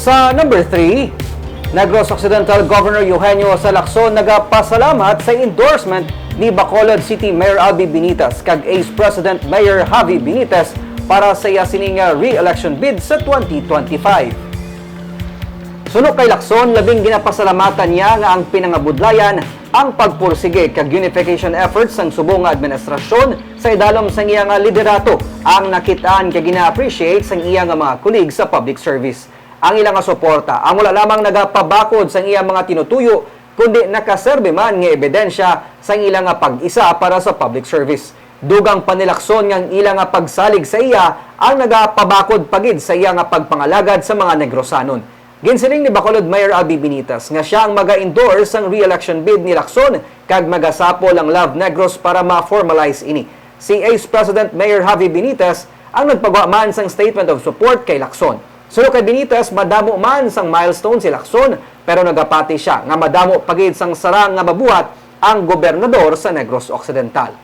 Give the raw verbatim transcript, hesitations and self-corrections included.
Sa number three, Negros Occidental Governor Eugenio Lacson nagapasalamat sa endorsement ni Bacolod City Mayor Albee Benitez kag ACE President Mayor Javi Benitez para sa iya sining re-election bid sa twenty twenty-five. Suno kay Lacson, labing ginapasalamatan niya nga ang pinangabudlayan ang pagpursige kag unification efforts sang subong nga administrasyon sa idalom sang iya nga liderato ang nakitaan kag gina-appreciate sang iya nga mga colleagues sa public service. Ang ila nga suporta ang wala lamang nagapabakod sang iya mga tinutuyo, kundi nakaserbi man nga ebidensya sang ila nga pag-isa para sa public service. Dugang pa ni Lacson nga ang ila nga pagsalig sa iya ang nagapabakod pa gid sa iya nga pagpangalagad sa mga Negrosanon. Ginsiling ni Bacolod Mayor Albee Benitez nga sia ang maga-endorse sang re-election bid ni Lacson kag magasapol ang Love Negros para ma-formalize ini. Si ACE President Mayor Javi Benitez ang nagpagwa man sang statement of support kay Lacson. Suno kay Benitez, madamo man sang milestone si Lacson, pero nagapati sia nga madamo pa gid sang sarang nga mabuhat ang gobernador sa Negros Occidental.